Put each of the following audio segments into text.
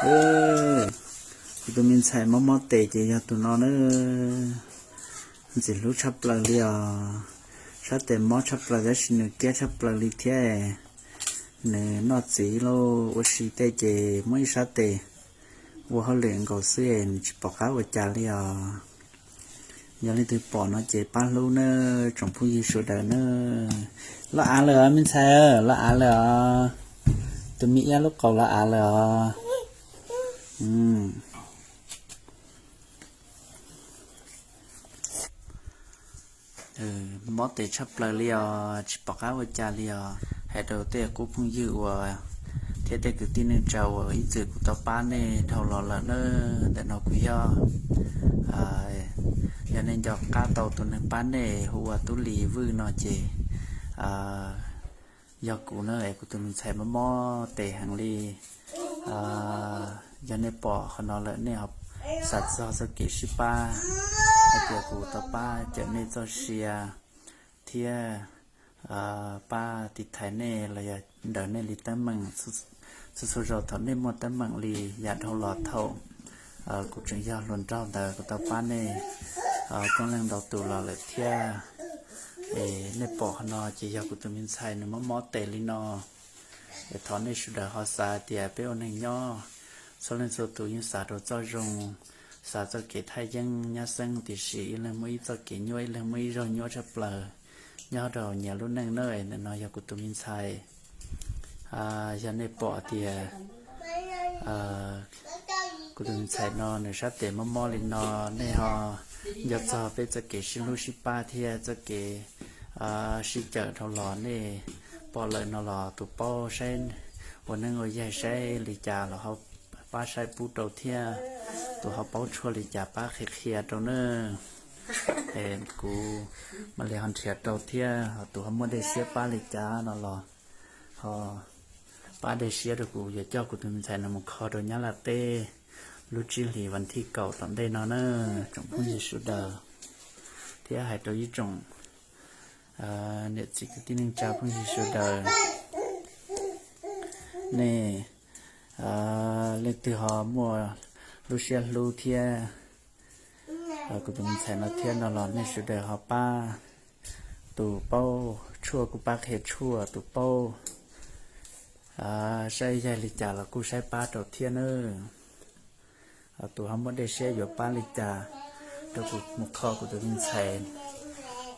Kuv tus me ntxhais mob mob tes ces yog tus no na. Ntxim hlub tshaj plaws li os. Sab tes mob tshaj plaws tab sis nws kiab tshaj plaws li thiab. Nws noj txiv lauj, ua si tej ces muab ib sab tes ua hauj lwm nkaus xwb, nws tsis pom qab ua cas li os. Yog leej twg pom no ces pab hlub na, tsoom phooj ywg sawv daws na. Loj av lawm os me ntxhais, loj av lawm os. Tus me iab lub qaus loj av lawm os. Mob tes tshaj plaws li os, tsis pom qab ua cas li os. Hais rau tej qub phooj ywg uas thiab tej kwv tij neej tsa uas ib txwm kuv tau pab nej dhau los lawm na, ntawm no kuv yog, yog nej nco qab tau tus neeg pab nej hu ua Tub Lis Vwj no ces yog kuv na, es kuv tus me ntxhais mob mob tes heev li. Yog nej pom qhov no lawm nej ho xav txog txoj kev sib pab hais tias kuv tau pab cawm nej txoj sia thiab pab tiv thaiv nej los yog nrog nej li teeb meem txhua txhua zaus thaum nej muaj teeb meem li yam dhau los thaum kuv tseem yog hluas nraug ntawd kuv tau pab nej coob leej ntau tus los lawm thiab. Es nej pom qhov no ces yog kuv tus me ntxhais nws mob mob tes li no. Es thov nej sawv daws ho xav tias peb ua neeg nyob, txhua leej txhua tus yeej xav rau txoj zoo, xav txoj kev thaj yeeb nyab xeeb, tiam sis ib leeg muaj ib txoj kev nyuaj, ib leeg muaj ib zaug nyuaj tshaj plaws nyob rau nyias lub neej na. Ntawm no yog kuv tus me ntxhais. Yog nej pom tias kuv tus me ntxhais no nws sab tes mob mob li no, nej ho nco txog peb txoj kev sib hlub sib pab thiab txoj kev sib cawm dhau los, nej pom lawm no los tus paub saib ua neeb ua yaig saib li cas los ho pab saib pub rau thiab, tus ho paub tshuaj li cas pab qhia qhia rau na. Es kuv mam li ho nrhiav rau thiab, tus ho muaj dej siab pab li cas no los ho pab dej siab rau kuv, yuav coj kuv tus me ntxhais no mus kho rau Nyab Laj teb lub tsib hlis vas thib kaum tom ntej no na, tsoom phooj ywg sawv daws. Thiab hais rau ib tsoom niam txiv kwv tij neej tsa phooj ywg sawv daws, nej leej twg ho muaj lub siab hlub thiab kuv tus me ntxhais no thiab no los nej sawv daws ho pab, tus paub tshuaj kuj pab qhia tshuaj, tus paub saib yaig li cas los kuj saib pab rau thiab nawb. Tus ho muaj dej siab yuav pab li cas rau kuv mus kho kuv tus me ntxhais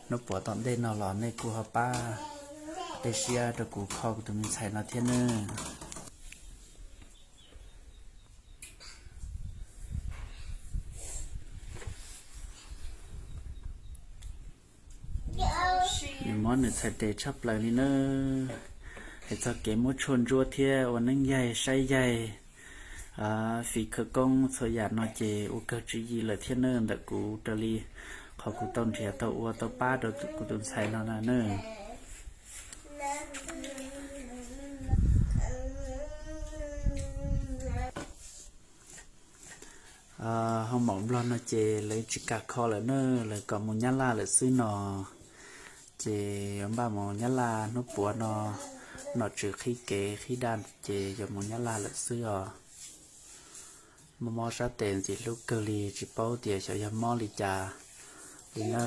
hnub puav tom ntej no los nej kuj ho pab dej siab rau kuv kho kuv tus me ntxhais no thiab nawb. Nws mob nws txhais tes tshaj plaws li nawb. Es txog kev muab tshuaj ntsuab thiab ua neeb yaig saib yaig, fiv khawv koob txhua yam no ces ua kawg tswv yim lawm thiab nawb. Ntawm kuv raws li qhov kuv tau nrhiav tau ua tau pab rau kuv tus ntxhais no na nawb. Ho maum nplog no ces lawv tsis kam kho lawm na, lawv kom mus Nyab Laj lawm xwb no. Ces yuav npaj mus Nyab Laj hnub puav no, nom tswv qhib kev qhib daj ces yuav mus Nyab Laj lawm xwb os. Mob mob sab tes ntxim hlub kawg li, tsis paub tias xyov yog mob li cas li na.